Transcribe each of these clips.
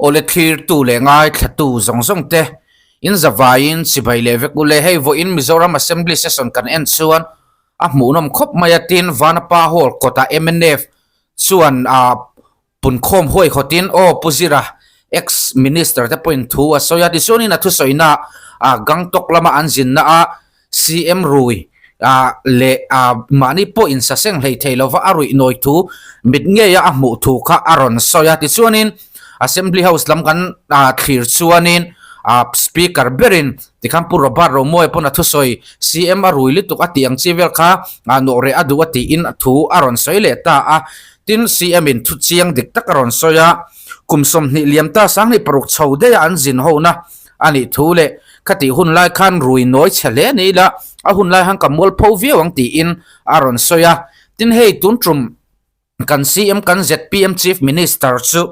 Awle thlirtu leh ngaithlatu zawng zawng te in zavaiin chibai leh vek ule. Hei vawiin Mizoram Assembly Session kan en chuan a hmuhnawm khawp mai a, tin Vanapa Hall kawtah mnf chuan ah Punkhawm huaihawtin aw Pu Zira, ex Minister te pawhin thu a sawi a, tichuanin a thusawina ah Gangtok lama an zinna ah CM rui ah leh ah mahni pawh insaseng hlei thei lova a ruih nawi thu mit ngeia a hmuh thu kha a rawn sawi a, tichuanin Assembly House lam kan ah thlir chuanin ah Speaker berin tikhan Pu Robert Romawia pawn a thusawi CM a rui lutuk a tih ang chi vel kha ah nawhreh a duh a tiin thu a rawn sawi leh ta a. Tin, CM in thu chiang dik tak a rawn sawi a, kum 20 liam ta 26 chho daih a an zin hona a nih thu leh khatih hun lai khan rui nawi chhe hle ni ila a hun lai han ka mual pho viau ang tiin a rawn sawi a. Tin, hei tun tum kan CM kan zpm Chief Minister chu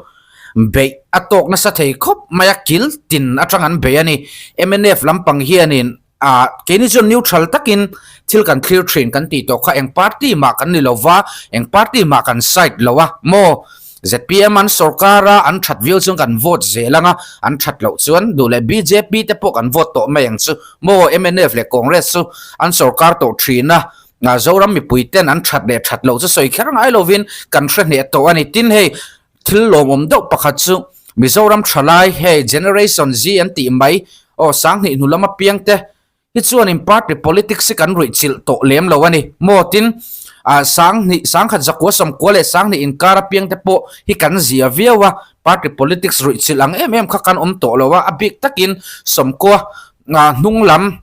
beih a tawk nasa thei khawp mai a, kil tin atang an bei a ni. Mnf lampang hianin Ah, keini chuan neutral takin thil kan thlir thin kan tih tawh kha eng party mah kan ni lova, eng party mah kan side lo a maw? Zpm an sorkar a, an that viau chuan kan vote zel ang a, an that loh chuan duh leh bjp te pawh kan vote tawh mai ang chu maw? Mnf leh Congress chu an sorkar tawh thin a, Zoram mipui ten an that leh that loh chu sawi kher ngai lovin kan hre hneh tawh a ni. Tin hei Thil lawmawm deuh pakhat chu Mizoram thalai hei Generation Z an tih mai aw 2000 hnu lama piang te hi chuanin party politics hi kan ruih chilh tawh lem lo a ni maw tin ah 2000 sangkhat zakua sawmkua leh 2000 inkar a piang te pawh hi kan zia viau a party politics ruih chilh ang em em kha kan awm tawh lo a a bik takin sawmkua hnung lam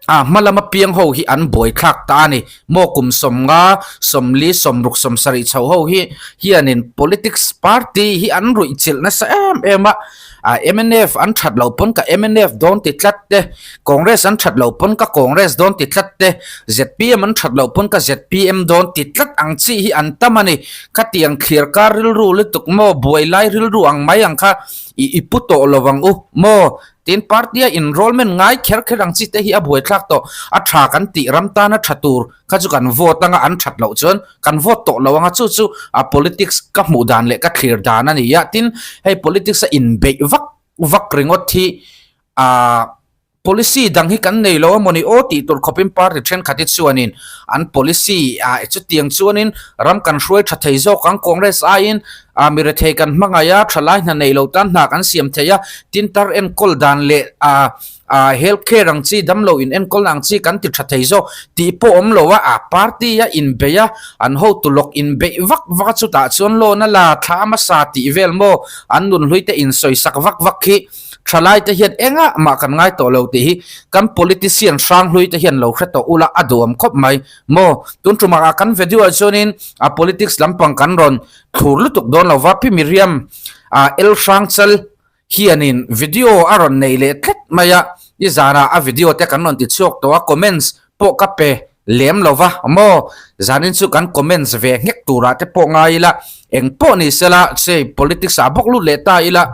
A hma lama piang ho hi an buaithlak ta a ni. Maw kum 50, 40, 60, 70 chho ho hi hianin politics party hi an ruihchilh nasa em em a. A mnf an that lo pawn ka mnf dawn ti tlat te, Congress an that lo pawn ka Congress dawn ti tlat te, zpm an that lo pawn ka zpm dawn ti tlat ang chi hi an tam a ni. Khatiang thlir kar rilru lutuk maw buai lai rilru ang mai ang kha i pu tawh lo ang u maw. Tin, party-a enrollment ngai kher kher ang chi te hi a buaithlak tawh. A tha kan tih ram tana tha tur kha chu kan vote anga an that loh chuan kan vote tawh lo anga chu chu a politics ka hmuh dan leh ka thlir dan a ni a. Tin, hei politics-a inbeih vak vak ringawt hi ah policy dang hi kan nei lo a mawni aw tih tur khawpin party thenkhat hi chuanin an policy ah chutiang chuanin ram kan hruai tha thei zawk ang Congress aiin Ah mi rethei kan hmangaih a, thalai hna nei lo tan hna kan siam thei a, tin tar enkawl dan leh ah ah health care ang chi damlo in enkawl ang chi kan ti tha thei zawk tih pawh awm lo a, ah party a inbeih a, an hotu lawk inbeih vak vak a chutah chuan loan a la thla hmasa tih vel maw an nunhlui te insawisak vak vak khi thalai te hian engah mah kan ngai tawh lo tih hi kan politician hranghlui te hian lo hre tawh ula a duhawm khawp mai maw tun tumah ah kan video ah chuanin ah politics lampang kan rawn Thlur lutuk dawn lo va, Pi Miriam ah El Hrangchal hianin video a rawn nei leh tlat mai a, nizanah a video te kan rawn ti chhuak tawh a, comments pawh ka pe lem lo va maw, zanin chu kan comments ve nghek turah te pawh ngai ila, eng pawh ni sela che politics ah bawk lut leh ta ila.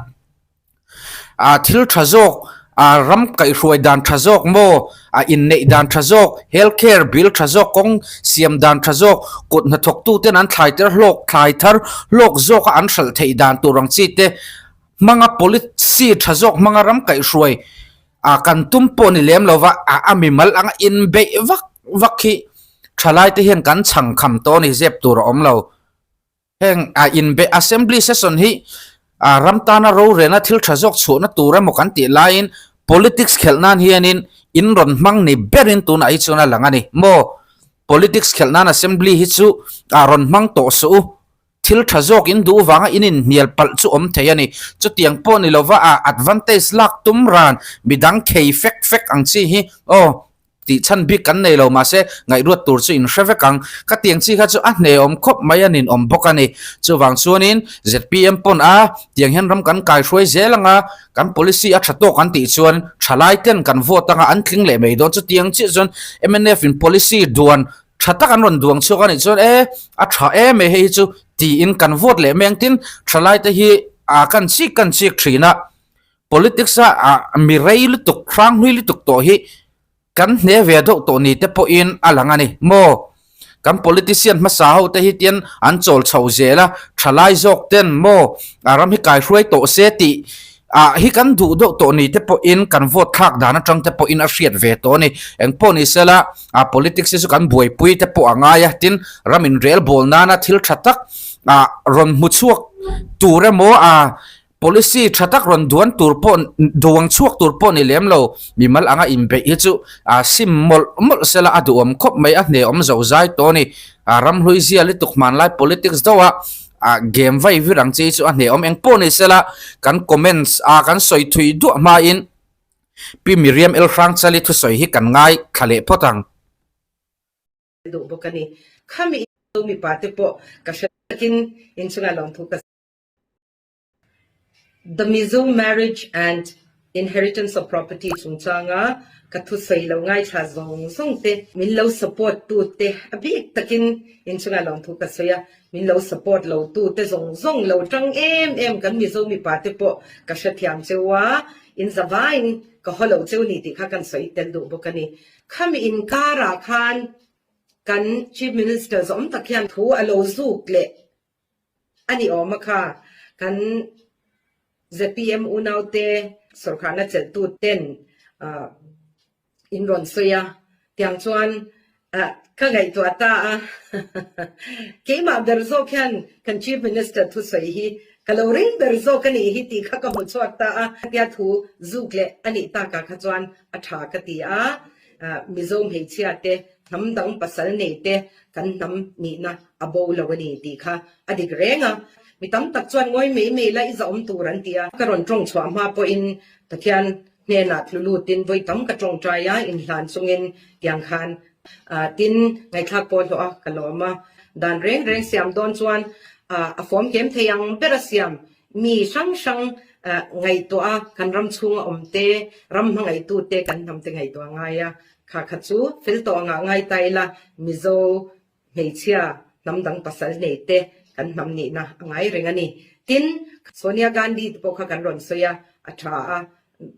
Ah thil tha zawk ah ram kaihhruai dan tha zawk maw ah inneih dan tha zawk health care bill tha zawk kawng siam dan tha zawk kut hnathawk tu ten an thlai ter hlawk thlai thar hlawk zawk a an hralh theih dan tur ang chi te hmanga policy tha zawk hmanga ram kaihhruai ah kan tum pawh ni lem lova ah a mimal anga inbeih vak vak hi thalai te hian kan chhang kham tawh a ni zep tur a awm lo. Heng a inbe Assembly session hi a ram tana rorelna thil tha zawk chhuahna tur emaw kan tih laiin politics khelh nan hianin in rawn hmang ni berin tunah hi chuan a lang a ni maw? Politics khelh nan Assembly hi chu a rawn hmang tawh suh u. Thil tha zawk in duh vanga in inhnial palh chu awm thei a ni. Chutiang pawh ni lova a advantage lak tum ran midang khei fek fek ang chi hi aw Tih chhan bik kan nei lo mahse ngaihruat tur chu in hre vek ang. Ka tiang chi kha chu a hne awm khawp mai a nin awm bawk a ni. Chuvang chuanin zpm pawn a tiang hian ram kan kai hruai zel ang a, kan policy a tha tawk an tih chuan thalai ten kan vote anga an tling leh mai dawn. Chutiang chiah chuan mnf in policy duan tha tak an rawn duang chhuak a nih chuan e a tha em e hei hi chu tiin kan vote leh mai ang. Tin, thalai te hi a kan chik kan chik thin a. Politics a mi rei lutuk, hrang hlui lutuk tawh hi kan hne ve deuh tawh ni te pawhin a lang a ni maw? Kan politician hmasa ho te hi tian an chawl chho zel a, thalai zawk ten maw a ram hi kaihruai tawh se tih ah hi kan duh deuh tawh ni te pawhin kan vote thlak dan atang te pawhin a hriat ve tawh a ni. Engpawh ni sela ah politics hi chu kan buaipui te pawh a ngai a, tin ram inrel bawl nana thil tha tak ah rawn hmu chhuak tur emaw ah Policy tha tak rawn duan tur pawh duang chhuak tur pawh ni lem lo, mimal anga inbeih hi chu a sim mawlh mawlh sela a duhawm khawp mai, a hne awm zo zai tawh a ni. A ramhlui zia lutuk hmanlai politics deuha a game vai vir ang chi hi chu a hne awm eng pawh ni sela kan comments a kan sawi thui duah hmain Pi Miriam El Hrangchali thusawi hi kan ngai thla leh phawt ang. Duh bawk a ni. Khami mipa te pawh ka hre takin inchungah lawmthu ka. The Mizo Marriage and Inheritance of Property chungchanga ka thusawi lo ngaithla zawng zawng te, min lo support tu te a bik takin inchungah lawmthu ka sawi a, min lo support lo tu te zawng zawng lo tang em em kan Mizo mipa te pawh ka hrethiam cheu a, in zavaiin ka haw lo cheu ni tih kha kan sawi tel duh bawk a ni. Khami inkarah khan kan Chief Minister zawm tak hian thu a lo zuk leh A ni awm a kha, kan zpm unaute sawrkharna chelhtu ten in rawn sawi a, tiang chuan ka ngaihtuah ta a, keimah ber zawk hian kan Chief Minister thusawi hi ka lo ring ber zawk a nih hi tih kha ka hmu chhuak ta a, tia thu zuk leh a nih takah kha chuan a tha ka ti a. Mizo hmeichhia te, hnam dang pasal nei te kan hnam nihna a bo lo a ni tih kha a dik reng a. Mi tam tak chuan ngawi mai mai la i zahawm tur an ti a. Ka rawn tawng chhuah hma pawhin Pathian hnenah tlu lutin vawi tam ka tawngtai a, inhlan chungin tiang khan tin ngaihthlak pawh hlawh a ka lawm a. Dan reng reng siam dawn chuan a fawm kem thei ang ber a siam Mi hrang hrang ngaihtuah a, kan ram chhunga awm te, ram hmangaihtu te kan hnam te ngaihtuah a ngai a. Kha kha chu fel tawh angah ngai ta ila, Mizo hmeichhia hnam dang pasal nei te kan hnam nihna a ngai reng a ni. Tin, Sonia Gandhi te pawh kha kan rawn sawi a, a tha a,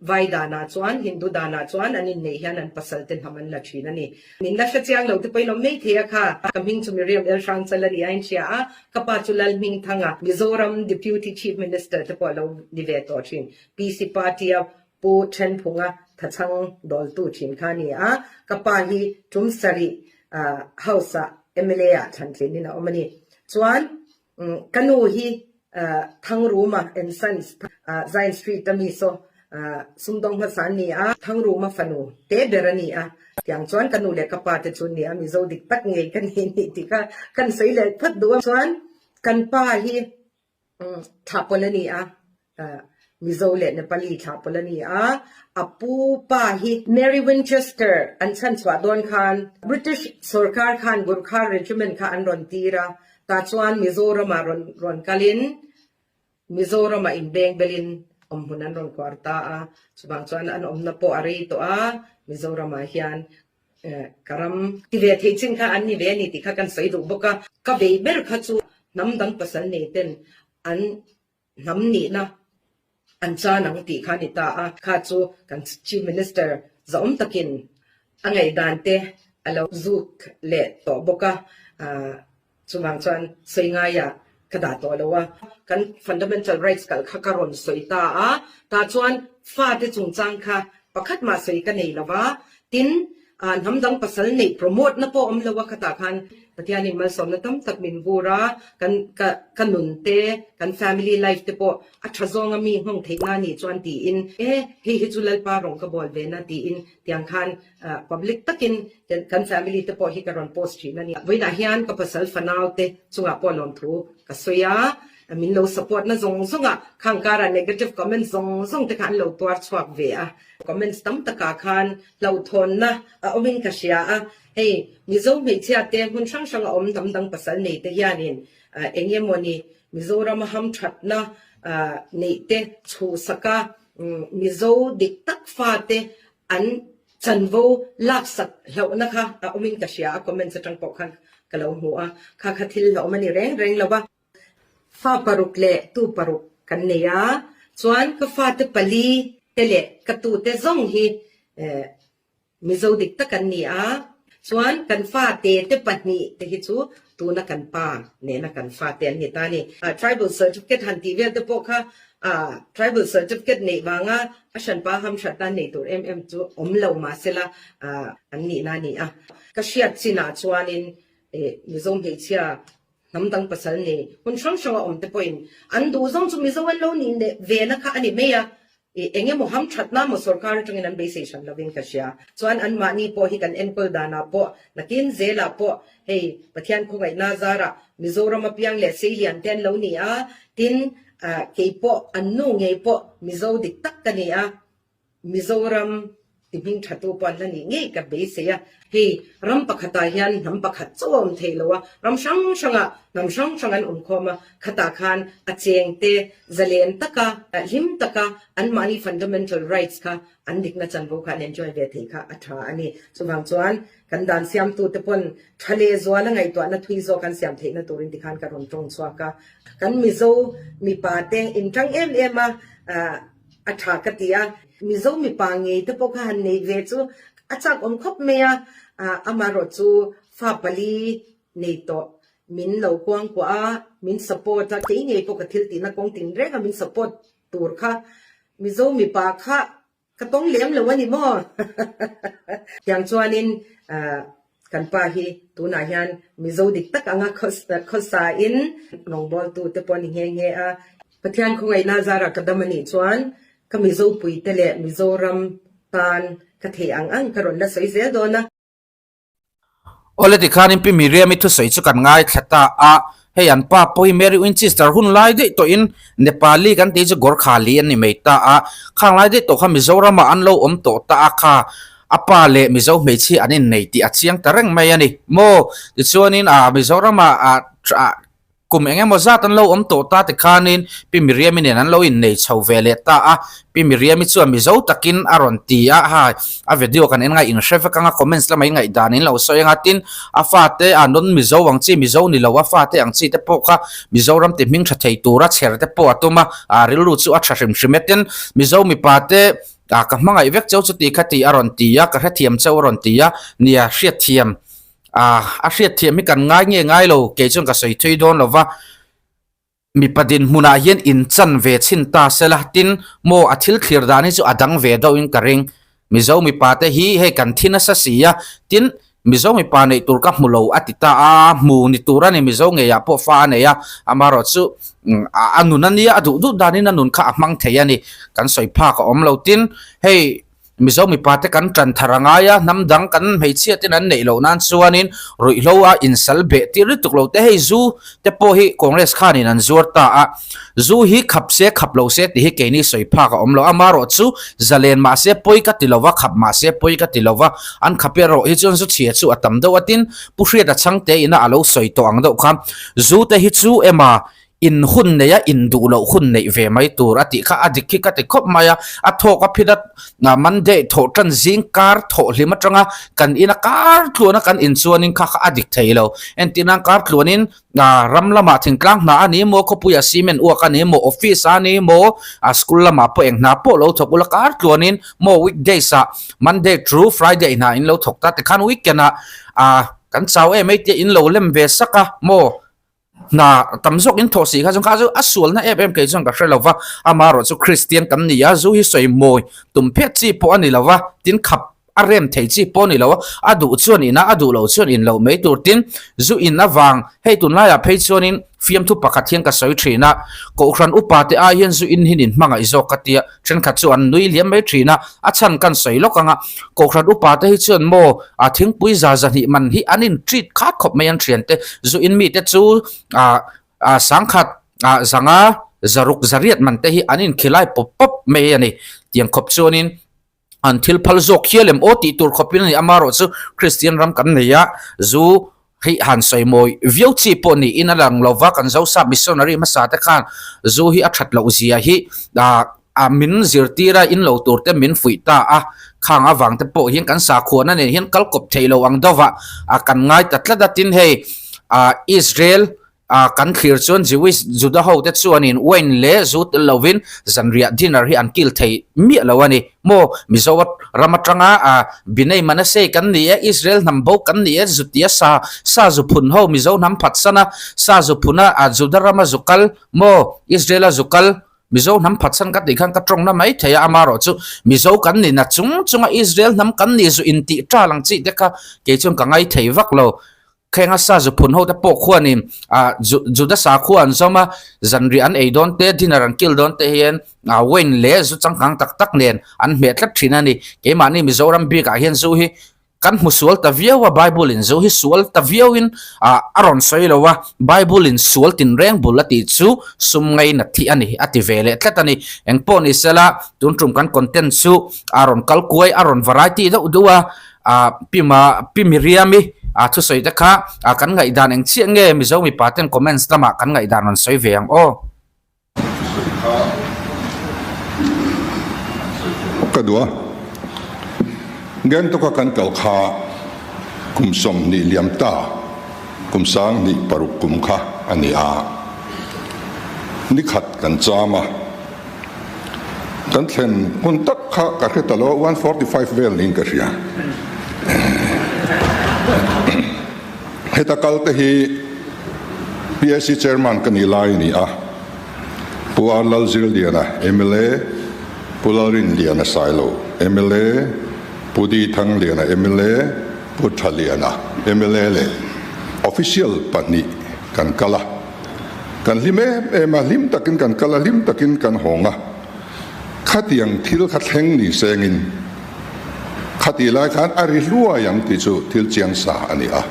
Vai danah chuan, Hindu danah chuan an inneih hian an pasal te hnam an la thin a ni. Min la hre chiang lo te pawhin awm mai thei a kha. Ka hming chu Miriam El Hrangchal a ni a inhria a, ka pa chu Lalhmingthanga, Mizoram Deputy Chief Minister te pawh a lo ni ve tawh thin. PC Party-a Pu Thenphunga thachhang dawltu thin kha a ni a, ka pa hi tum sarih House-ah mla ah thlantlinin a awm a ni. Chuan Ka nu hi Thangruma and Sons Zion Street a mi saw sumdawng hmasa an ni a, Thangruma fanu te ber a ni a, tiang chuan ka nu leh ka pa te chu an ni a, Mizo dik tak ngei ka ni ni tih kha kan sawi leh phawt duh a. Chuan kan pa hi Thlahpawlh a ni a, Mizo leh Nepali thlahpawlh a ni a, a pu pa hi Mary Winchester an chhanchhuah dawn khan British sorkar khan Gurkha Regiment kha an rawn tir a, tah chuan Mizoramah rawn rawn kalin Mizoramah inbeng belin awmhmun an rawn kuar ta a, chuvang chuan an awmna pawh a rei tawh a, Mizoramah hian ka ram ti ve thei chin kha an ni ve a ni tih kha kan sawi duh bawk a, ka bei ber kha chu hnam dang pasal nei ten an Hnam nihna an chan ang tih kha a ni ta a, kha chu kan Chief Minister zahawm takin a ngaihdan te a lo zuk leh tawh bawk a, chuvang chuan sawi ngaiah ka dah tawh lo a. Kan fundamental rights kalh kha ka rawn sawi ta a, tah chuan fate chungchang kha pakhat mah sawi ka nei lo va, tin Hnam dang pasal neih promote na pawh awm lo a khatah khan Pathianin malsawmna tam tak min vur a, kan ka ka nun te, kan family life te pawh a tha zawnga mi nghawng theih na nih chuan tiin e hei hi chu Lalpa rawng ka bawl ve na tiin tiang khan public takin kan family te pawh hi ka rawn post thin a ni. Vawiinah hian ka pasal fanau te chungah pawh lawmthu ka sawi a, min lo support na zawng zawng ah khang karah negative comment zawng zawng te kha an lo tuar chhuak ve a. Comments tam takah khan hlauhthawnna a awmin ka hria a, hei Mizo hmeichhia te hmun hrang hranga awm hnam dang pasal nei te hianin eng emawni Mizorama hamthatna neih te chhuhsaka Mizo dik tak fate an chanvo laksak hlauhna kha a awmin ka hria a, comments atang pawh khan ka lo hmu a, kha kha thil hlauhawm a ni reng reng lo a. Fa paruk leh tu paruk kan nei a, chuan ka fate pali te leh ka tute zawng hi Mizo dik tak an ni a. Chuan kan fate te pahnih te hi chu tuna kan pa nena kan fate an ni ta a ni. Tribal certificate han tih vel te pawh kha tribal certificate neih vanga a hranpa hamhrat nan nei tur em em chu awm lo mahsela an nihna a ni a. Ka hriat chinah chuanin Mizo hmeichhia hnam dang pasal nei hmun hrang hranga awm te pawhin an duh zawng chu Mizo an lo nih ve na kha a ni mai a. I eng emaw ham thatna maw sorkar atangin an beisei hran lovin ka hria. Chuan anmahni pawh hi kan enkawl danah pawh nakin zelah pawh hei Pathian khawngaihna zarah Mizoram apiang leh Seilian te an lo ni a, tin kei pawh an nu ngei pawh Mizo dik tak ka ni a, Mizoram ti hming thatu pawh an la nih ngei ka beisei a. Hei ram pakhatah hian hnam pakhat chauh a awm thei lo a, ram hrang hrangah hnam hrang hrang an awm khawm a, khatah khan a chengte zalen taka, hlim taka anmahni fundamental rights kha an dikna chanvo kha an enjoy ve thei kha a tha a ni. Chuvang chuan kan dan siamtute pawn tha leh zuala ngaihtuahna thui zawk an siam theihna turin tikhan ka rawn tawng chhuak a. Kan Mizo mipate intang em em a, A tha ka ti a, Mizo mipa ngei te pawh kha han nei ve chu a chak awm khawp mai a, amaherawh chu fa pali nei tawh min lo kuang kuah a, min support a, kei ngei pawh ka thil tihna kawng tin reng a min support tur kha Mizo mipa kha ka tawng lem lo a ni maw? Tiang chuanin Kan pa hi tunah hian Mizo dik tak anga khawsain rawngbawltu te pawh a ni nghe nghe a. Pathian khawngaihna zarah ka dam a nih chuan ka Mizo puite leh Mizoram tan ka theih ang ang ka rawn la sawi zel dawn a. Awle tikhanin Pi Miriam-i thusawi chu kan ngaithla ta a, hei an pa pawh hi Mary Winchester hun lai daih tawhin Nepali kan tih chu Gorkhali an ni mai ta a, khang lai daih tawh kha Mizoramah an lo awm tawh ta a kha. A pa leh Mizo hmeichhia an innei tih a chiang ta reng mai a ni maw? Tichuanin ah Mizoramah ah ah kum eng emaw zat an lo awm tawh ta tikhanin Pi Miriami nen an lo innei chho ve leh ta a, Pi Miriami chuan Mizo takin a rawn ti a, ha a video kan en ngai inhre vek anga comments lamah in ngaihdan in lo sawi anga tin a fate ah non Mizo ang chi Mizo ni lo a fate ang chi te pawh kha Mizoram ti hming tha thei tura chher te pawh a tum a, ah rilru chu a tha hrim hrim e tin Mizo mipa te Ah, ka hmangaih vek cheu chuti kha tih a rawn ti a, ka hrethiam cheu a rawn ti a, nia hriatthiam, ah a hriatthiam hi kan ngai nge ngai lo, kei chuan ka sawi thui dawn lo va, mipa dinhmunah hian inchan ve chhin ta sela, tin maw a thil thlir dan hi chu a dang ve deuhin ka ring, Mizo mipa te hi hei kan thi nasa si a, tin Mizo mipa neih tur ka hmu lo a ti ta a, hmu ni tur a ni Mizo ngeiah pawh fa a nei a, amaherawh chu a nun a nia a duh duh danin a nun kha a hmang thei a ni, kan sawi phak a awm lo. Tin, hei Mizo mipa te kan tan thar a ngai a, hnam dang kan hmeichhia ten an neih loh nan chuanin ruihhlo a insal beh tir lutuk lo te, hei zu te pawh hi Congress khanin an zuar ta a, Zu hi khap se khap lo se tih hi keini sawi phak a awm lo. Amaherawh chu zalen mah se pawi ka ti lo va, khap mah se pawi ka ti lo va. An khap erawh hi chuan zu chhia chu a tam deuh a tin Pu Hriata Chhangte ina a lo sawi tawh ang deuh kha. Zu te hi chu ema in hun neih a in duh loh hun neih ve mai tur a tih kha a dik hi ka ti khawp mai a. A thawk a phit a Monday thawh tan zing kar thawh hlim atanga kan ina kar tluana kan in chuanin kha kha a dik thei lo. Entirnan kar tluanin Ram lamah thingtlang hna a ni maw, khawpuiah cement uak a ni maw, office a ni maw, school lamah pawh eng hna pawh lo thawk ula kar tluanin maw weekdays ah Monday through Friday hna in lo thawk ta tikhan weekend ah kan chau em ei tia in lo lem ve sak a maw hna tam zawk in thawh si kha chuan kha chu a sualna em em kei chuan ka hre lo va, amaherawh chu Kristian kan ni a, zu hi sawi mawi tum phet chi pawh a ni lo va, tin khap A rem thei chi pawh a ni lo a, a duh chuan in a, a duh loh chuan in loh mai tur. Tin, zu in avang, hei tunlaiah phei chuanin fiamthu pakhat hian ka sawi thin a, Kohhran upa te ai hian zu in hin in hmangaih zawk ka tia, thenkhat chu an nui liam mai thin a, a chhan kan sawi lawk ang a, Kohhran upa te hi chuan maw a thingpui za zahnih man hi an in treat khat khawp mai an thiante, zu in mite chu ah ah sangkhat ah zanga zaruk zariat man te hi an in khilai pawp pawp mai a ni, tiang khawp chuanin. An thil phal zawk hial em aw tih tur khawpin a ni. Amaherawh chu Kristian ram kan nei a, zu hi han sawi mawi viau chi pawh niin a lang lo va, kan Zosap missionary hmasa te khan zu hi a that loh zia hi ah min zirtir a, in lo tur te min fuih ta a, khang avang te pawh hian kan sakhuana nen hian kal kawp thei lo ang deuh ah kan ngai ta tlat a, tin hei ah Israel. Ah kan thlir chuan Jewish Juda ho te chuanin wine leh zu tel lovin zanriah dinner hi an kil thei miah lo a ni. Maw Mizo ram atanga ah Binei Manasei kan ni e, Israel hnam bo kan ni e, Zutia sa sa zu phun ho Mizo hnam phatsan a, sa zu phun a ah Juda rama zu kal maw Israel a zu kal Mizo hnam phatsan ka tih khan ka tawng na mai thei a, amarawh chu Mizo kan ni na chung chunga Israel hnam kan ni zu intih tal ang chi te kha kei chuan ka ngai thei vak lo. Khenga sa zu phun ho te pawh khuanin ah Juda sakhua an zawm a, zanriah an ei dawn te, dinner an kil dawn te hian ah wine leh zu changkang tak tak nen an hmeh tlat thin a ni. Keimahni Mizoram bikah hian zu hi kan hmu sual ta viau a, Bible in zu hi sual ta viauin ah a rawn sawi lo a, Bible in sual tinreng bul a tih chu sum ngainat hi a ni a ti ve leh tlat a ni. Engpawh ni sela tun tum kan content chu a rawn kal kuai, a rawn variety deuh deuh a, Ah Pi Ma Pi Miriam-i ah thusawi te kha ah kan ngaihdan eng chiah nge Mizo mipa ten comments lamah kan ngaihdan rawn sawi ve ang aw. Thusawi kha an sawi ve Ka duh a, Gangtok-a kan kal kha kum 20 liam ta, kum 26 kum kha a ni a, nikhat kan cham a. Kan thlen hun tak kha ka hre ta lo, 1:45 vel niin ka hria. Heta kal te hi PAC Chairman ka nih lai a ni a, Pu R Lalzirliana mla, Pu Lalrinliana Sailo mla, Pu D Thangliana mla, Pu Thaliana mla leh official pahnih kan kal a. Kan hlim em em a, hlim takin kan kal a, hlim takin kan hawng a. Khatiang thil kha thleng ni sengin khatih lai khan a ri hluai ang tih chu thil chiang sa a ni a.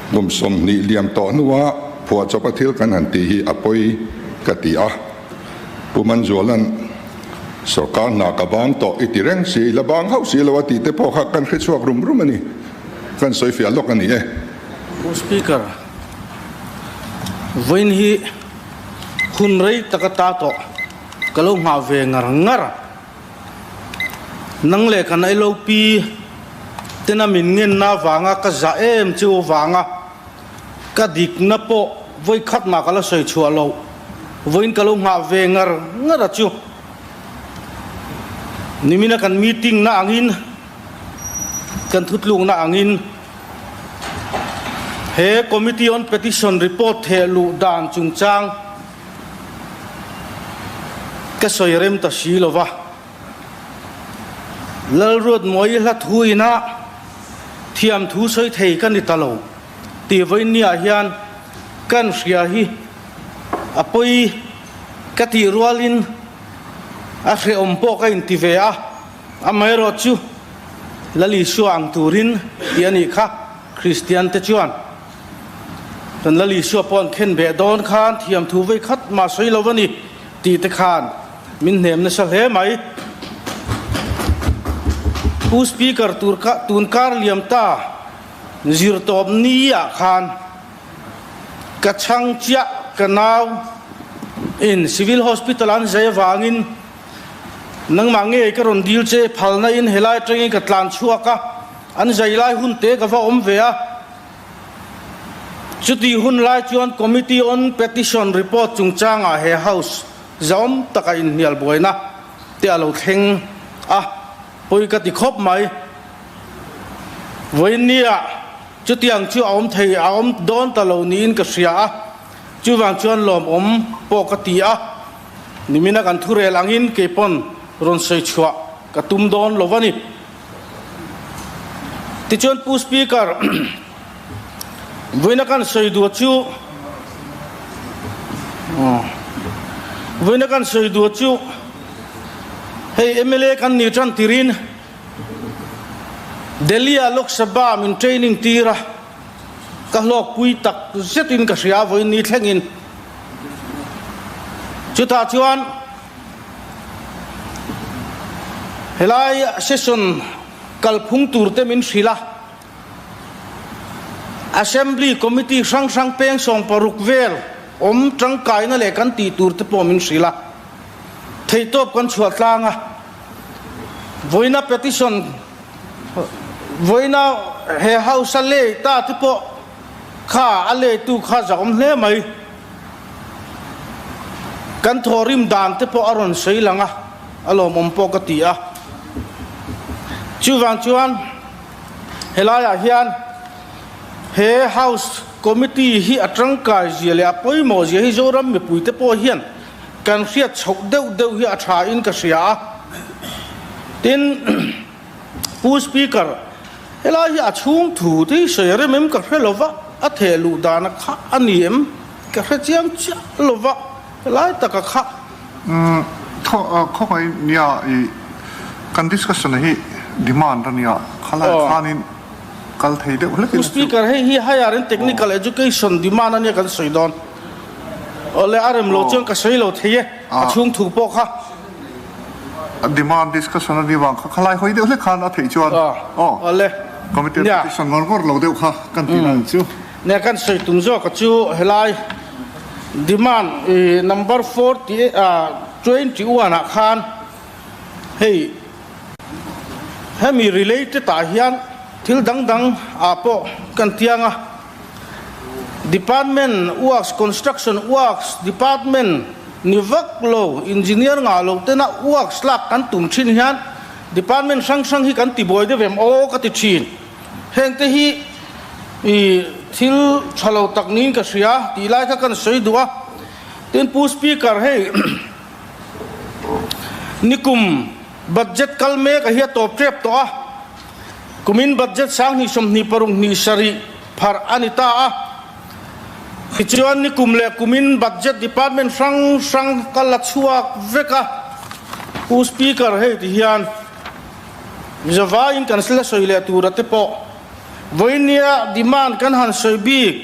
Kum 20 liam tawh hnua phuahchawpa thil kan han tih hi a pawi ka ti a. Pu Manzuala'n sawrkar hna ka bang tawh i ti reng si, la bang hauh si lo a tih te pawh kha kan hrechhuak rum rum a ni. Kan sawifiah lawk a ni e. Pu Speaker, Vawiin hi hun rei tak ata tawh ka lo nghah ve ngar ngar. Nang leh kan LOP tena min ngenna avanga ka zah em chu avanga ka dikna pawh vawi khat mah ka la sawi chhuah loh. Vawiin ka lo nghah ve ngar ngar a chu. Nimina kan meeting na angin, kan thutlukna angin, He Committee on Petition report theh luh dan chungchang ka sawi rem ta si lo va. Lalruatmuai hla thu ina thiam thu sawi thei ka ni ta lo tih vawinia hian kan hria hi a pawi ka tih rualin a hrehawm pawh ka inti ve a. Amaherawh chu Lal Isua ang turin tih a nih kha Kristian te chuan kan Lal Isua pawh an khen beh dawn khan thiamthu vei khat mah sawi lo a ni tih te khan min hnem nasa hle mai. Pu Speaker tur kha tun kar liam ta zirtawp ni ah khan ka chhang chiah ka nau in Civil Hospital an zai avangin Nangmah ngei ka rawn dil che, phalna in helai atangin ka tlan chhuak a, an zai lai hun te ka va awm ve a. Chuti hun lai chuan Committee on Petition report chungchangah he House zahawm taka inhnial buaina te a lo thleng a, pawi ka ti khawp mai. Vawiinnia chutiang chu a awm thei a awm dawn ta lo niin ka hria a, chuvang chuan lawmawm pawh ka ti a. Nimina kan thurel angin kei pawn rawn sawi chhuah ka tum dawn lo a ni. Tichuan Pu Speaker, vawiina kan sawi duh chu vawiina kan sawi duh chu hei mla kan nih tan tirin Delhi-ah Lok Sabha min training tir a. Ka hlawkpui tak zetin ka hria vawiin ni thlengin. Chutah chuan helai session kalphung turte min hrilh a, Assembly Committee hrang hrang peng 60 vel awm tangkaina leh kan tih turte pawh min hrilh a, theihtawp kan chhuah tlang a, vawiina petition Vawiina he house a lei ta te pawh kha a leitu kha zahawm hle mai. Kan thawhrim dan te pawh a rawn sawi lang a, a lawmawm pawh ka ti a. Chuvang chuan helaiah hian he House Committee hi a tangkai zia leh a pawimawh zia hi Zoram mipuite pawh hian kan hriat chhoh deuh deuh hi a tha in ka hria a. Tin, Pu Speaker, helai hi a chhung thu te hi sawi rem em ka hre lo va, a theh luh dana kha a ni em ka hre chiang chiah lo va, helai taka kha. Umm, khawngaih nia i kan discussion hi demand a nia, khalai khanin kal thei deuh hlek ila chu. Pu Speaker, hei hi higher and technical education demand a nia kan sawi dawn. Awle, a rem lo chuan ka sawi lo thei e, a chhung thu pawh kha. Demand discussion a ni vang kha khalai hawi deuh hlek khan a theih chuan aw committee petition ngawr ngawr lo deuh kha kan tih dan chu. Nia kan sawi tum zawk a chu helai demand number 40 21 ah khan hei hemi related ah hian thil dang dang ah pawh kan tiang a. Department works, construction works department ni vak lo, engineer ngah lo tena works lak kan tum thin hian department hrang hrang hi kan ti buai deuh em aw ka ti thin. Heng te hi i thil tha lo tak niin ka hria tih lai kha kan sawi duh a. Tin Pu Speaker hei nikum budget kal mek a hi a tawp tep tawh a. Kumin budget 2026 hnih sarih pharh a ni ta a. Tichuan nikum leh kumin budget department hrang hrang ka la chhuak vek a. Pu Speaker hei ti hian Mizovaiin kan la sawi leh tura te pawh vawinia demand kan han sawi bik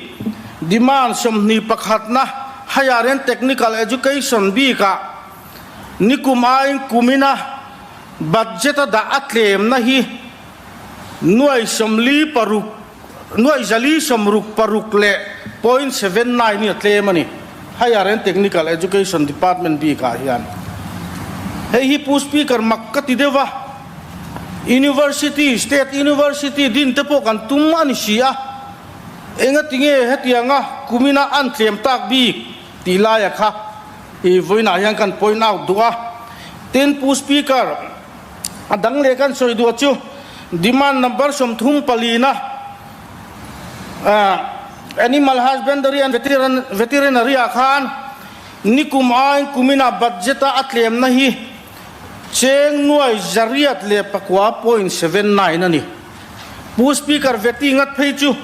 demand 21na higher and technical education bikah nikum aiin kumina Budget a dah a tlemna hi nuai 46, nuai 466 leh point 79 hi a tlem a ni, Higher and Technical Education Department bikah hian. Hei hi Pu Speaker mak ka ti deuh a, University, State University din te pawh kan tum a ni si a, engatinge hetianga kumina an tlem tak bik tih laia kha I vawiinah hian kan point out duh a, tin Pu Speaker, a dang leh kan sawi duh chu demand number 34 na Animal Husbandry and Veterinary ah khan nikum aiin kumina budget a a tlemna hi cheng 809.79 a ni. Pu Speaker, Veti ngat phei chu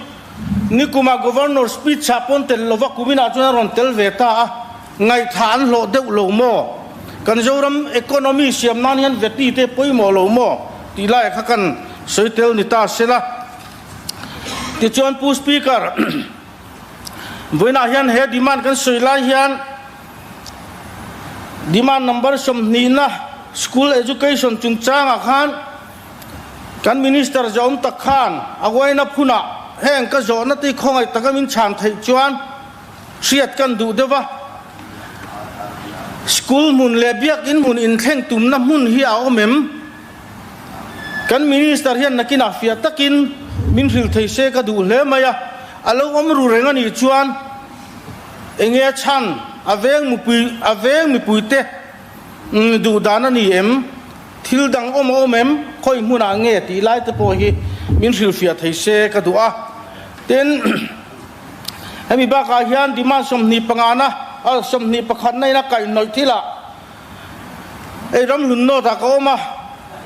Nikuma Governor speech ah pawn tel lova kuminah chuan a rawn tel ve ta a, ngaihthah an hlawh deuh lo maw? Kan Zoram economy siam nan hian veti te pawimawh lo maw? tih lai kha kan sawi tel ni ta sela. Tichuan Pu Speaker, vawiinah hian he demand kan sawi lai hian demand number 20 na school education chungchangah khan, Kan Minister zawm tak khan a uaina phunah heng ka zawhna te khawngaih taka min chhan theih chuan hriat kan duh deuh a. School hmun leh biakinn hmun inthleng tumna hmun hi a awm em? Kan Minister hian nakinah fiah takin min hrilh thei se ka duh hle mai a. A lo awm ru reng a nih chuan enge a chhan a veng mipui a veng mipuite duh dan a ni em? Thil dang awm a awm em? Khawi hmunah nge tih lai te pawh hi min hrilhfiah thei se ka duh a. Tin, hemi bakah hian demand 25 na, 21 na in a kaihhnawih thilah hei Ramhlun North ah ka awm a,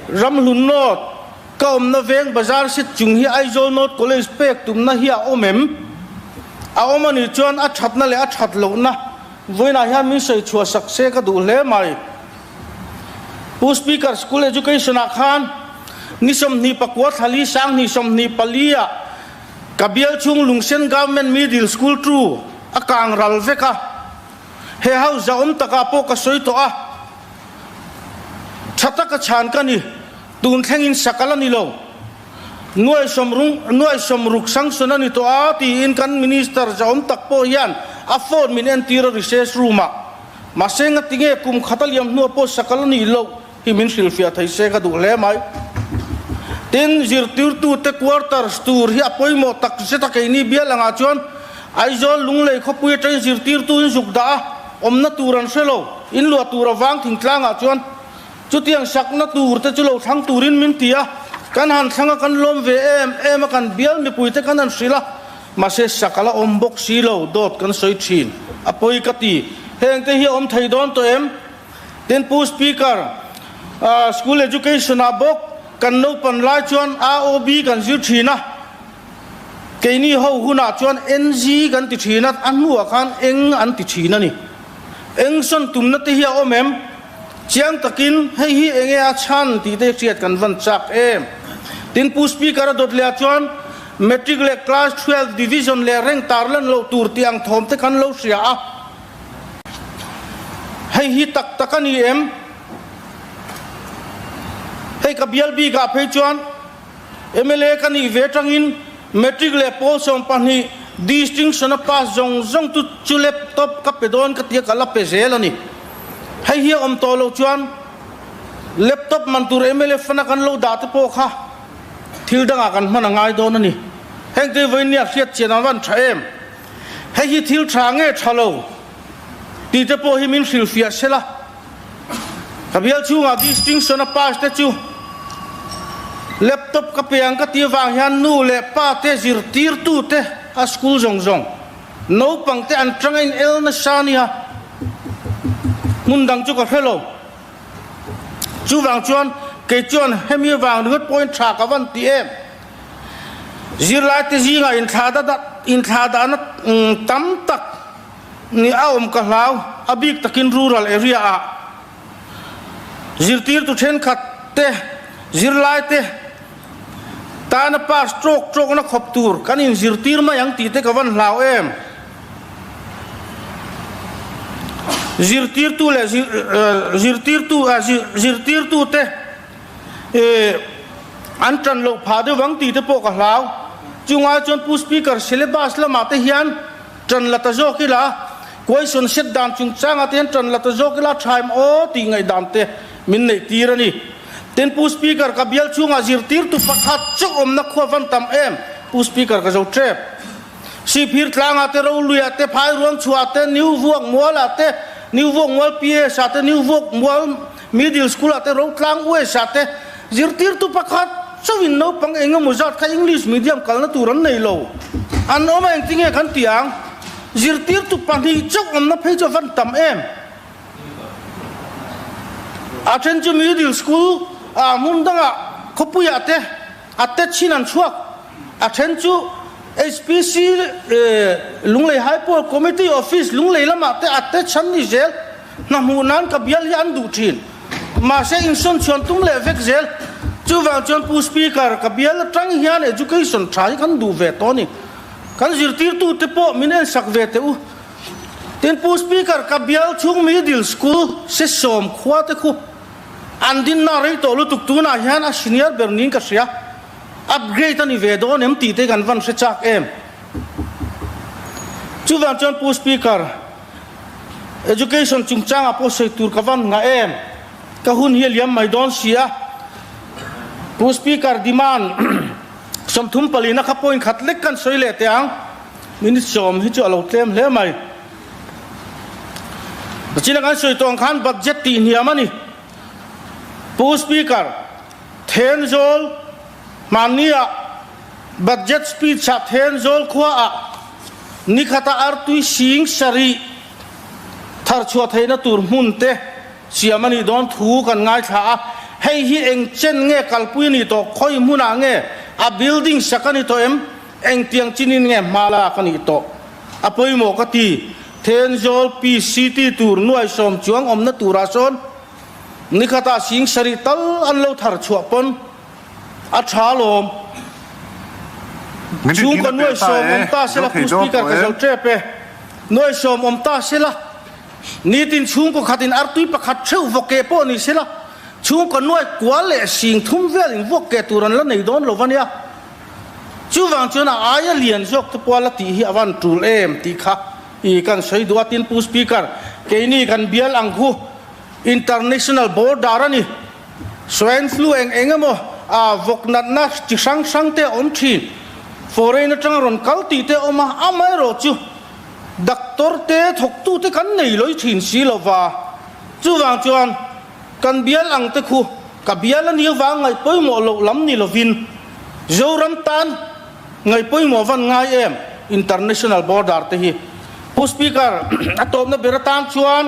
Ramhlun North ka awmna veng bazar sit chung hi Aizawl North College pek tumna hi a awm em? A awm a nih chuan a thatna leh a that lohna vawiinah hian min sawi chhuah sak se ka duh hle mai. Pu Speaker, School Education ah khan ni 29 thlali 2024 ah ka bial chhung Lungsen Government Middle School tu a kang ral vek a, he house zahawm takah pawh ka sawi tawh a, tha taka chhan ka ni, tun thlengin sakal a ni lo, nuai sawmrung nuai sawmruk sanction a ni tawh a tiin kan Minister zahawm tak pawh hian a phone min entir a recess room ah. Mahse ngati nge kum khat a liam hnuah pawh sakal a nih loh hi min hrilhfiah thei se ka duh hle mai. Tin, zirtirtute quarters tur hi a pawimawh tak zet a keini bial angah chuan Aizawl Lunglei khawpui atangin zirtirtu in zuk dah a, awmna tur an hre lo. In luah tur avang thingtlangah chuan chutiang sakna tur te chu lo thlang turin min ti a, kan han thlang a, kan lawm ve em em a, kan bial mipui te kan han hrilh a, mahse sak a la awm bawk si lo, dawt kan sawi thin, a pawi ka ti. Heng te hi a awm thei dawn tawh em? Tin Pu Speaker, School Education ah bawk kan naupan lai chuan AOB kan zir thin a, Keini ho hunah chuan NG kan ti thin a, a hnuah khan eng an ti thin a ni. Eng sawn tumna te hi a awm em? Chiang takin hei hi enge a chhan tih te hriat kan van chak em? Tin Pu Speaker a dawt leh ah chuan Matric leh Class 12 Division leh rank tarlan loh tur tih ang thawm te kan lo hria a. Hei hi tak tak a ni em? Hei ka bial bikah phei chuan Mla ka nih ve atangin Matric leh pawl 12 distinction a pass zawng zawng tu chu laptop ka pe dawn ka tia ka la pe zel a ni. Hei hi a awm tawh loh chuan laptop man tur mla fund a kan lo dah te pawh kha thil dangah kan hman a ngai dawn a ni. Heng te vawiin nia hriat chian a van tha em? Hei hi thil tha nge tha lo tih te pawh hi min hrilhfiah sela. Ka bial chhungah distinction a pass te chu laptop ka pe ang ka tih avang hian nu leh pa te zirtirtu te a school zawng zawng naupang te an tanga in el nasa a nia, hmun dang chu ka hre lo. Chuvang chuan kei chuan hemi avang ringawt pawhin tha ka van ti em. Zirlai te zingah inthla dahna tam tak Ni a awm ka hlau, a bik takin rural area ah zirtirtu thenkhat te, zirlai te tana pass tawk tawkna khawp tur kan inzirtir mai ang tih te ka van hlau em. Zirtirtu leh zirtirtu zirtirtu te an tan loh phah deuh ang tih te pawh ka hlau. Chungai chuan Pu Speaker syllabus lamah te hian Ṭan la ta zawk ila, question set dan chungchangah te hian ṭan la ta zawk ila ṭha em aw tih ngaihdan te min neih tir a ni. Tin, Pu Speaker, ka bial chhungah zirtirtu pakhat chauh awmna khua van tam em? Pu Speaker, ka zo ṭep. Sihphir tlangah te, Roluiah te, Phairuang chhuah te, New Vuak Mualah te, New Vuak Mual PS ah te, New Vuak Mual Middle School ah te, Rotlang West ah te zirtirtu pakhat chauhin naupang eng emaw zat kha English medium kalna tur an nei lo. An awm a engtinge kan ti ang? Zirtirtu pahnih chauh awmna phei chu a van tam em? A then chu middle school ah hmun dangah khawpuiah te a te chin an chhuak. A then chu HPC Lunglei High Poll Committee Office Lunglei lamah te a te chhan ni zel. Hna hmuh nan ka bial hi an duh thin. Mahse insawn chhuan tum leh vek zel. Chuvang chuan Pu Speaker, ka bial atang hian education tha hi kan duh ve tawh a ni. Kan zirtirtute pawh min ensak ve teh u. Tin Pu Speaker, ka bial chhung middle school sesawm khua te khu an dinna rei tawh lutuk tunah hian a senior ber niin ka hria. Upgrade a ni ve dawn em tih te kan van hre chak em. Chuvang chuan Pu Speaker, Education chungchangah pawh sawi tur ka van ngah em? Ka hun hi a liam mai dawn si a. Pu Speaker, demand 34 na kha point khat lek kan sawi leh teh ang. Minute sawm hi chu a lo tlem hle mai. China kan sawi tawh ang khan budget tih hniam a ni. Pu Speaker, Thenzawl hmannia budget speech ah Thenzawl khuaah Nikhata artui sing sarih thar chhuah theihna tur hmun te siam a nih dawn thu kan ngaithla a, hei hi eng chen nge kalpui a nih tawh, khawi hmunah nge a building sak a ni tawh em, engtiang chinin nge hma lak a nih tawh a pawimawh ka ti. Thenzawl PCT tur nuai sawm chuang awmna turah sawn nikhatah sing sarih tal an lo thar chhuah pawn A tha lawm. Chhungkaw nuai sawm awm ta sela Pu Speaker ka zo tep e. Nuai sawm awm ta sela nitin chhungkaw khatin artui pakhat theuh vawk ke pawh ni sela chhungkaw nuai kual leh sing thum velin vuak ke tur an la nei dawn lo va nia. Chuvang chuan a aia lian zawk te pawh a la tih hi a van tul em tih kha i kan sawi duh a. Tin Pu Speaker keini kan bial ang khu International border a ni. Swine flu eng eng emaw ah vawk natna chi hrang hrang te a awm thin. Foreign atanga rawn kal tih te a awm a, amaherawh chu doctor te thawktu te kan nei lawih thin si lova. Chuvang chuan kan bial ang te khu ka bial a nih avang ngaih pawimawh loh lam ni lovin Zoram tan ngaih pawimawh van ngai em international border te hi. Pu Speaker, a tawpna ber atan chuan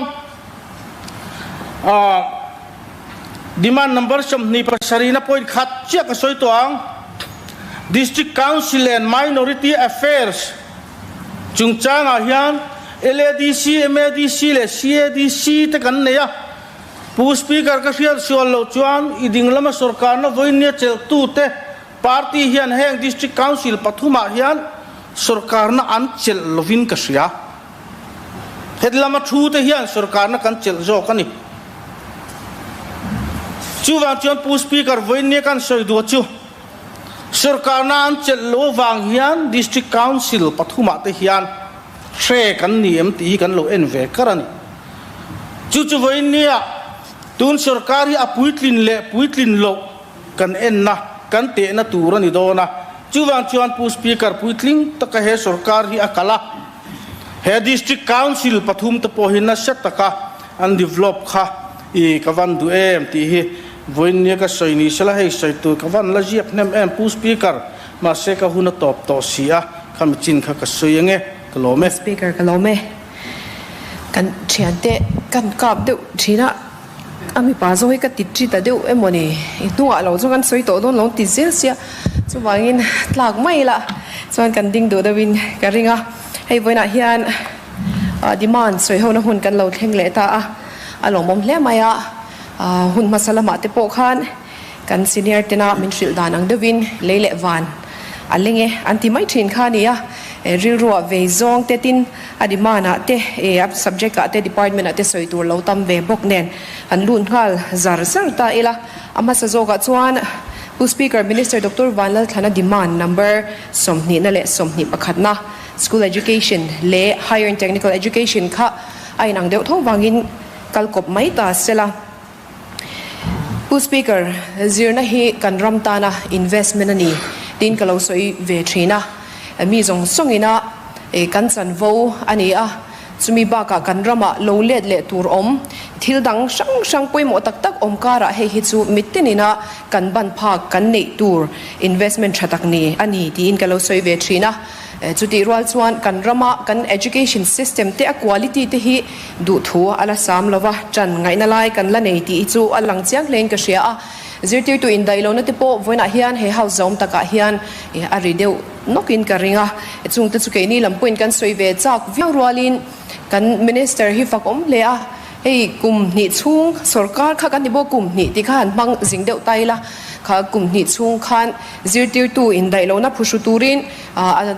demand number 27 na point khat chiah ka sawi tawh ang. District Council and Minority Affairs chungchangah hian LADC, MADC leh CADC te kan nei a. Pu Speaker ka hriat sual loh chuan i ding lama sorkarna vawinia chelhtute party hian heng District Council pathumah hian sorkarna an chelh lovin ka hria. Heti lama thu te hian sorkarna kan chelh zawk a ni. Chuvang chuan Pu Speaker vawinia kan sawi duh chu sorkarna an chelh loh avang hian District Council pathumah te hian hre kan ni em tih hi kan lo en ve kar a ni. Chu chu vawinia tun sorkar hi a puitlin leh puitlin loh kan enna, kan tehna tur a ni dawn a. Chuvang chuan Pu Speaker puitling taka he sorkar hi a kal a, he District Council pathum te pawh hi nasa taka an develop kha i ka van duh em tih hi vawinia ka sawi ni sela hei sawi tur ka van la ziak hnem em Pu Speaker, mahse ka hun a tawp tawh si a, khami chin kha ka sawi ange, ka lawm e. Speaker ka lawm e. Kan thiante kan kap deuh thin a, a mipa zawk hi ka ti thi ta deuh emaw ni, i hnungah lo chu kan sawi tawh dawn lo ti zel sia, chuvangin tlak mai ila chuan kan ding duh deuhin ka ring a, hei vawiinah hian demand sawi hona hun kan lo thleng leh ta a, a lawmawm hle mai a, hun hmasa lamah te pawh khan. Kan senior tena min hrilh dan ang deuhin lei leh van a leng e an ti mai thin kha a ni a, rilruah vei zawng te tin a demand ah te a subject ah te department ah te sawi tur lo tam ve bawk nen an lut nghal zar zar ta ila. A hmasa zawkah chuan Pu Speaker Minister Doctor Vanlalthlana demand number 20 na leh 21 na School Education leh Higher and Technical Education kha a inang deuh tho vangin kal kawp mai ta sela. Pu Speaker, zirna hi kan ram tana investment a ni tiin ka lo sawi ve thin a, mi zawng zawngina kan chanvo a ni a, chumi bakah kan ramah lo let leh tur awm thil dang hrang hrang pawimawh tak tak awm karah hei hi chu mittinina kan ban phak kan neih tur investment tha tak ni a ni tiin ka lo sawi ve thin a. Chutih rual chuan kan rama kan education system te a quality te hi duhthu a la sam lova, ṭan ngaihna lai kan la nei tih hi chu a lang chiang hlein ka hria a. Zirtirtu indaih lohna te pawh vawiinah hian he house zawm takah hian a ri deuh nawkin ka ring a. Chungte chu keini lam pawhin kan sawi ve chak viau rualin kan minister hi fak awm hle a. Hei kum hnih chhung sorkar kha kan ti bawk kum hnih tih kha han hmang zing deuh ta ila, kha kum hnih chhung khan zirtirtu indaih lohna phuhru turin a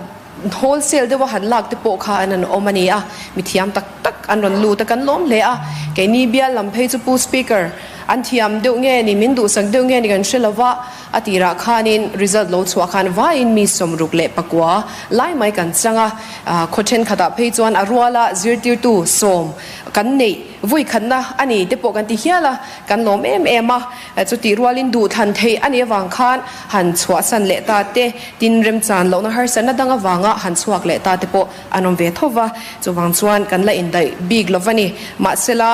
wholesale deuha han lak te pawh kha an an awm a ni a, mi thiam tak tak an rawn lut a kan lawm hle a, keini bial lam phei chu Pu Speaker an thiam deuh nge ni min duhsak deuh nge ni kan hre lova a tirah khanin result lo chhuah khan vaiin mi 69 lai mai kan chang a, khaw thenkhatah phei chuan a ruala zirtirtu sawm Kan neih vui khatna a ni te pawh kan ti hial a, kan lawm em em a. Chutih rualin duhthlan theih a nih avang khan han chhuahsan leh ta te, tin remchan lohna harsatna dang avanga han chhuak leh ta te pawh an awm ve tho va. Chuvang chuan kan la indaih bik lo va ni. Mahsela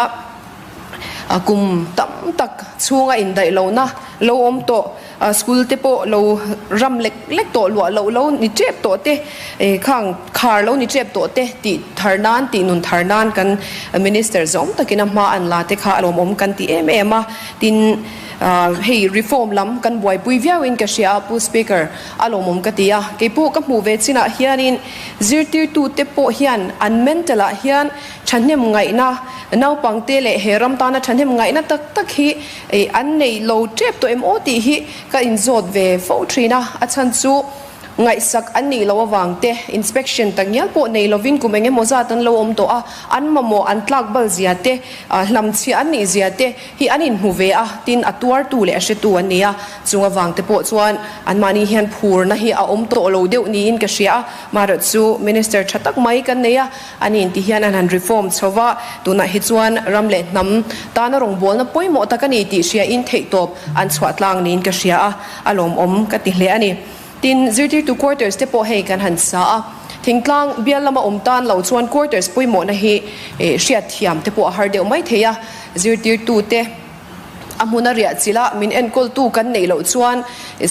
kum tam tak chhunga indaih lohna lo awm tawh. School te pawh lo ram lek lek tawh luah loh lo ni tep tawh te, khang khar lo ni tep tawh te tih thar nan tih nun thar nan kan Minister zawng takin a hma an la te kha a lawmawm kan ti em em a. Tin, hei reform lam kan buaipui viauin ka hria a Pu Speaker, a lawmawm ka ti a. Kei pawh ka hmuh ve chinah hianin zirtirtute pawh hian an mental ah hian thahnem ngaihna naupangte leh he ram tana thahnem ngaihna tak tak hi Ei, an nei lo tep tawh em aw tih hi ka inzawt ve fo thin a, a chhan chu ngaihsak an nih loh avang te, inspection tak ngial pawh nei lovin kum eng emaw zat an lo awm tawh a, an mamawh an tlak bal zia te, hlamchhiah an nih zia te hi an inhmu ve a, tin a tuartu leh a hretu an ni a, chung avang te pawh chuan anmahni hian phurna hi a awm tawh lo deuh niin ka hria a, marawh chu Minister tha tak mai kan nei a. A ni ti hian an han reform chho va, tunah hi chuan ram leh hnam tana rawngbawlna pawimawh tak a ni tih hriain theihtawp an chhuah tlang niin ka hria a, a lawmawm ka ti hle a ni. Tin, zirtirtu quarters te pawh hei kan han sa a, Thingtlang bial lama awm tan lo chuan quarters pawimawhna hi hriat thiam te pawh a har deuh mai thei a, zirtirtute a hmuna riah chilh a min enkawltu kan neih loh chuan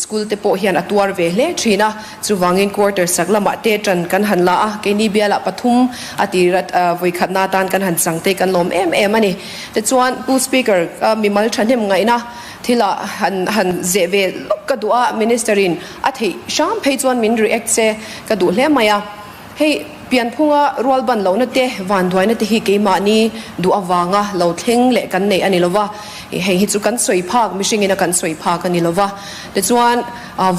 school te pawh hian a tuar ve hle thin a, chuvangin quarters sak lamah te tan kan han la a, keini bialah pathum a tir vawikhatna atan kan han chang te kan lawm em em a ni. Tichuan Pu Speaker mimal thahnem ngaihna Thila han han zeh ve lawk ka duh a, Minister in a theih hram phei chuan min react se ka duh hle mai a. Hei pianphunga rual ban lohna te, vanduaina te hi keimahni duh avanga lo thleng leh kan nei a ni lova, hei hi chu kan sawi phak, mihringin a kan sawi phak a ni lova. Tichuan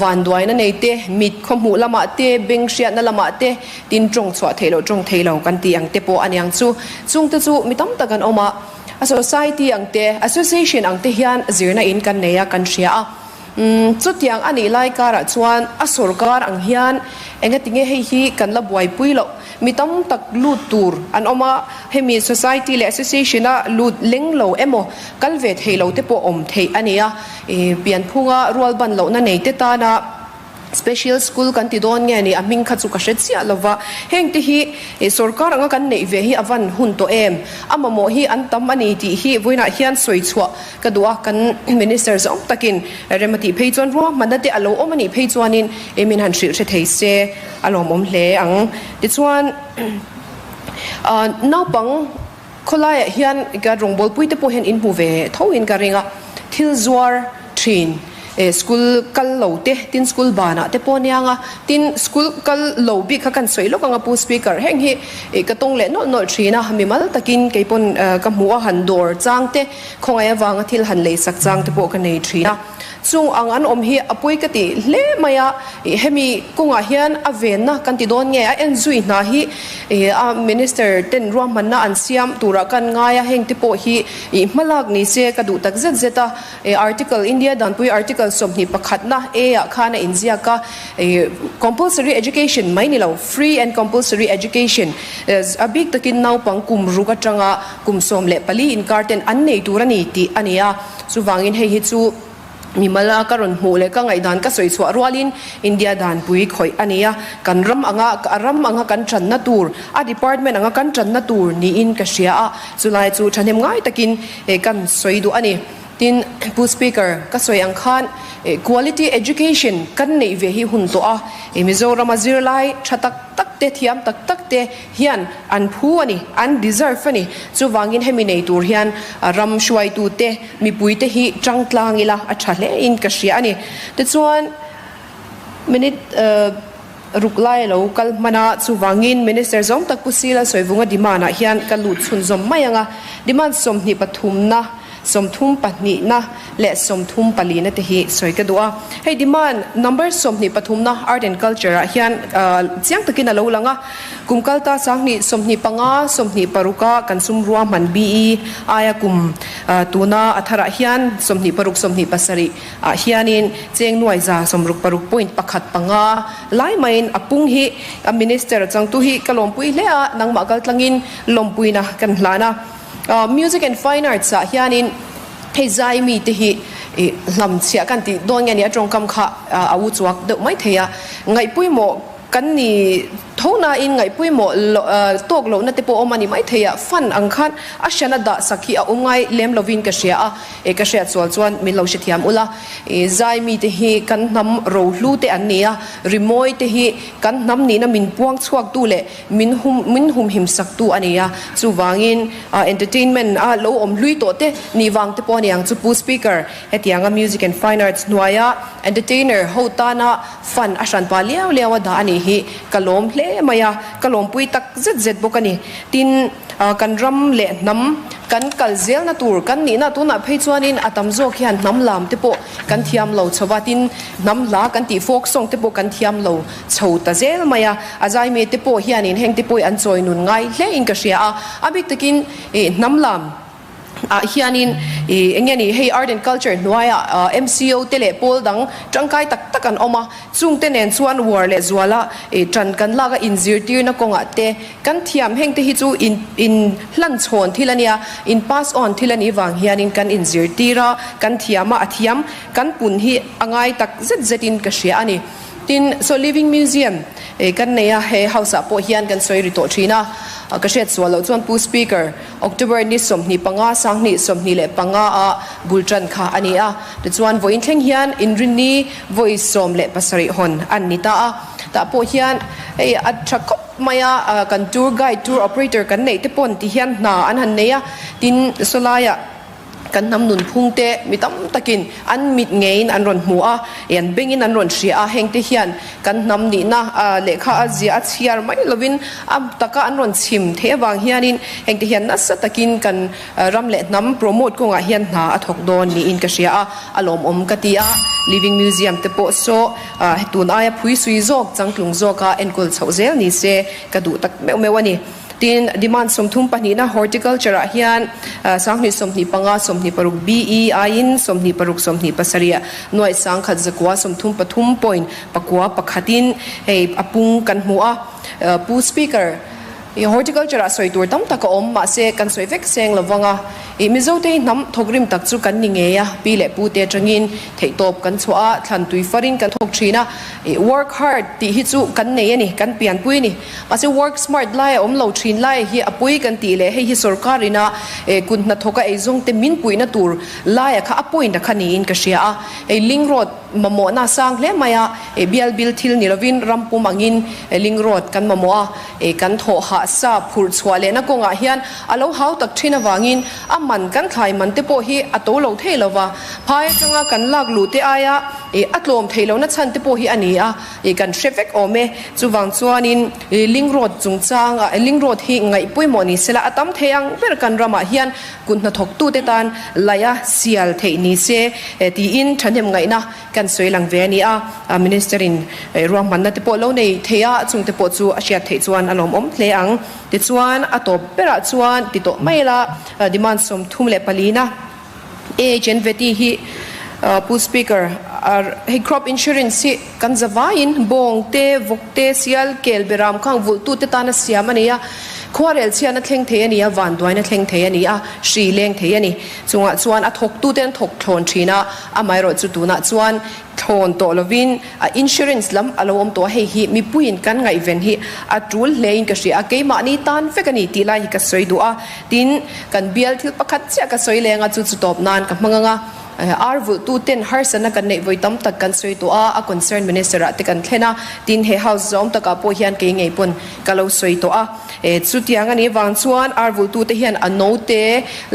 vanduaina nei te, mit khawhmuh lamah te, beng hriatna lamah te, tin tawng chhuah theih loh tawng thei lo kan tih ang te pawh a niang chu. Chungte chu mi tam tak an awm a. A society ang te, association ang te hian zirna in kan nei a, kan hria a. Umm, chutiang a nih lai karah chuan a sorkar ang hian engatinge hei hi kan la buaipui loh? Mi tam tak lut tur an awm a, hemi society leh association a lut leng lo emaw, kal ve thei lo te pawh awm theih a ni a. Pianphunga rualban lohna nei te tana Special School kan ti dawn nge ni, a hming kha chu ka hre chiah lo va. Heng te hi sorkar anga kan neih ve hi a van hun tawh em? A mamawh hi an tam a ni tih hi vawiinah hian sawi chhuah ka duh a, kan Minister zawng takin rem a tih phei chuan ruahmanna te a lo awm a nih phei chuanin min han hrilh hre thei se a lawmawm hle ang. Tichuan naupang khawlaiah hian ka rawngbawlpui te pawh hian in hmu ve tho in ka ring a, thil zuar thin school kal lo te tin school banah te pawh aniang a, tin school kal lo bik kha kan sawi lawk ang a Pu Speaker, heng hi ka tawng leh nawlh nawlh thin a, mimal takin kei pawn ka hmuh a han dawr chang te khawngaih avanga thil han lei sak chang te pawh ka nei thin a. Chung ang an awm hi a pawi ka ti hle mai a, hemi kawngah hian a venna kan ti dawn nge a en zui hna hi a Minister ten ruahmanna an siam turah kan ngai a, heng te pawh hi hmalak ni se ka duh tak zet zet a, Article India Danpui Article 21 na A ah khan a inziak a, Compulsory Education mai ni lo, Free and Compulsory Education a bik takin naupang kum ruk atanga kum 14 inkar ten an nei tur a ni tih a ni a. Chuvangin hei hi chu mimala ka rawn hmuh leh ka ngaihdan ka sawi chhuah rualin India danpui khawih a ni a, kan ram anga a ram anga kan tanna tur, a department anga kan tanna tur niin ka hria a, chulai chu thahnem ngai takin kan sawi duh a ni. Tin, Pu Speaker, ka sawi ang khan quality education kan neih ve hi hun tawh a, Mizorama zirlai tha tak tak te, thiam tak tak te, hian an phu a ni, an deserve a ni. Chuvangin hemi nei tur hian ram hruaitute, mipuite hi tang tlang ila a tha hle in ka hria a ni. Tichuan minute ruk lai a lo kal hman a, chuvangin Minister zawng tak Pu Sila Sawivunga demand ah hian ka lut chhunzawm mai ang a, demand 23 na, 32 na leh 34 na te hi sawi ka duh a. Hei demand number 23 na Art and Culture ah hian chiang takin a lo lang a. Kum kalta 20 25 26 a kan sum ruahman BE aia kum tuna a tharah hian 26 27 ah hianin cheng nuai za 66 point pakhat panga lai maiin a pung hi a Minister changtu hi ka lawmpui hle a, nangmah kaltlangin lawmpuina kan hlan a. Music and Fine Arts ah hianin hei zai mi te hi hlam chhiah kan tih dawn nge ni a tawngkam kha a u chuak deuh mai thei a, ngaihpawimawh kan ni tho nain ngaihpawimawh tawk lohna te pawh awm a ni mai thei a, fund ang khan a hran a dah sak hi a awm ngai lem lovin ka hria a, ka hriat sual chuan min lo hrethiam ula, zai mi te hi kan hnam rohlu te an ni a, rimawi te hi kan hnam nihna min puang chhuak tu leh Min hum min humhim sak tu a ni a, chuvangin entertainment a lo awm hlui tawh te nih vang te pawh a ni ang chu Pu Speaker, hetianga Music and Fine Arts hnuaia entertainer ho tana fund a hran pah liau liau a dah a nih hi ka lawm hle mai a, ka lawmpui tak zet zet bawk a ni. Tin, kan ram leh hnam kan kal zelna tur kan nihna tunah phei chuanin a tam zawk hian hnam lam te pawh kan thiam lo chho va, tin hnam hla kan tih folk song te pawh kan thiam lo chho ta zel mai a, a zaimi te pawh hianin heng te pawh hi an chawi nun ngai hle in ka hria a, a bik takin ih hnam lam ah hianin ih eng nge ni hei art and culture hnuaiah MCO te leh pawl dang tangkai tak tak an awm a, chung te nen chuan uar leh zuala ih tan kan lak a inzirtirna kawngah te kan thiam heng te hi chu in in hlan chhawn thil a nia, in pass on thil a nih vang hianin kan inzirtir a, kan thiam a, a thiam kan pun hi a ngai tak zet zet in ka hria a ni. Tin, saw Living Museum kan nei a, he House ah pawh hian kan sawi ri tawh thin a. Ka hriat sual loh chuan Pu Speaker, October ni 25, 2025 ah bul tan kha a ni a. Tichuan vawiin thleng hian Inrinni vawi 17 hawn an ni ta a. Tah pawh hian hei a tha khawp mai a, kan tour guide, tour operator kan neih te pawn ti hian hna an han nei a. Tin, sawlaiah. Kan hnam nunphung te mi tam takin an mit ngeiin an rawn hmu a, an bengin an rawn hria a, hengte hian kan hnam nihna lehkha a zia a chhiar mai lovin a taka an rawn chhim theih avang hianin hengte hian nasa takin kan ram leh hnam promote kawngah hian hna a thawk dawn niin ka hria a, a lawmawm ka ti a. Living Museum te pawh saw tun aia phuisui zawk changtlung zawka enkawl chhoh zel ni se ka duh tak meuh meuh a ni. Tin, demand 30 pahnihna Horticulture ah hian 2025, 26 BE aiin 26, 27 nuaih 1133 point pakua pakhatin hei a pung kan hmu a. Pu Speaker, i Horticulture ah sawi tur tam tak a awm, mahse kan sawi vek seng lo vang a. I Mizote hi hnam thawkrim tak chu kan ni ngei a, pi leh pu te atangin theihtawp kan chhuah a, thlan tui farin kan thawk thin a. I work hard tih hi chu kan nei a ni, kan pianpui a ni. Mahse work smart lai a awm lo thin lai hi a pui kan tih leh hei hi sorkar ina kut hnathawk a eizawng te min puihna tur laia kha a point a kha niin ka hria a. Hei link road mamawhna a sang hle mai a, bial bil thil ni lovin ram pum angin link road kan mamawh a, kan thawh hah sa phurh chhuah lehna kawngah hian a lo hau tak thin avangin a man kan thlai man te pawh hi a to lo thei lova, phai atanga kan lak luh te aia a tlawm theih lohna chhan te pawh hi a ni a. I kan hre vek awm e. Chuvang chuanin Link Road chungchang ah Link Road hi ngaih pawimawh ni sela a tam thei ang ber kan ramah hian kut hnathawktute tan laih a sial theih ni se tiin thahnem ngaihna kan sawi lang ve a ni a. Minister in ruahmanna te pawh lo nei thei a, chungte pawh chu a hriat theih chuan a lawmawm hle ang. Tichuan a tawp berah chuan ti tawh mai la demand 34 na. AHN Vety hi Pu Speaker, hei crop insurance hi kan zavaiin bawng te, vawk te, sial, kel, beram khang vulhtute tana siam a ni a, khuarel chhiatna thleng thei a ni a, vanduaina thleng thei a ni a, hri leng thei a ni. Chungah chuan a thawktute an thawk thlawn thin a, amaherawhchu chu tunah chuan thlawn tawh lovin a insurance lam a lo awm tawh a, hei hi mipuiin kan ngaihven hi a tul hlein ka hria a, keimahni tan vek a ni tih lai hi ka sawi duh a, tin kan bial thil pakhat chiah ka sawi leng a, chu chu tawp nan ka hmang ang a, ar vulh tu ten harsatna kan neih vawi tam tak kan sawi tawh a, a concern minister ah te kan thlen a, tin he house zawm takah pawh hian kei ngei pawn ka lo sawi tawh a, chutiang a nih vang chuan ar vulh tu te hian a note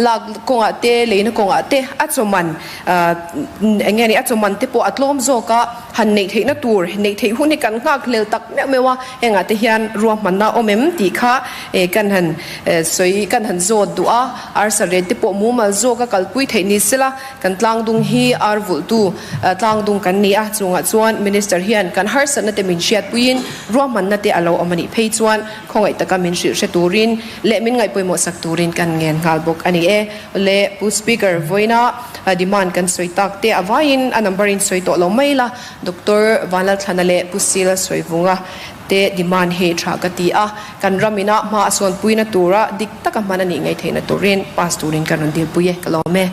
lak kawngah te leina kawngah te a chawman Eng nge ni a chawman te pawh a tlawm zawk a, han neih theihna tur, neih theih hun hi kan nghak hlel tak meuh meuh a, hengah te hian ruahmanna awm em tih kha kan han sawi, kan han zawt duh a, arsa ret te pawh mumal zawk a kalpui theih ni sela, kan tlangdung hi ar vulhtu tlangdung kan ni a, chungah chuan Minister hian kan harsatna te min hriatpuiin ruahmanna te a lo awm a nih phei chuan khawngaih taka min hrilh hre turin leh min ngaihpawimawh sak turin kan ngen nghal bawk a ni e. Le Pu Speaker, vawiina demand kan sawi tak te a vaiin a number in sawi tawh lo mai la, Doctor Vanlalthlana leh Pu Sila Sawivunga te demand hi tha ka ti a, kan ram ina hma a sawnpuina tura dik taka hman a nih ngei theihna turin pass turin ka rawn dilpui e, ka lawm e.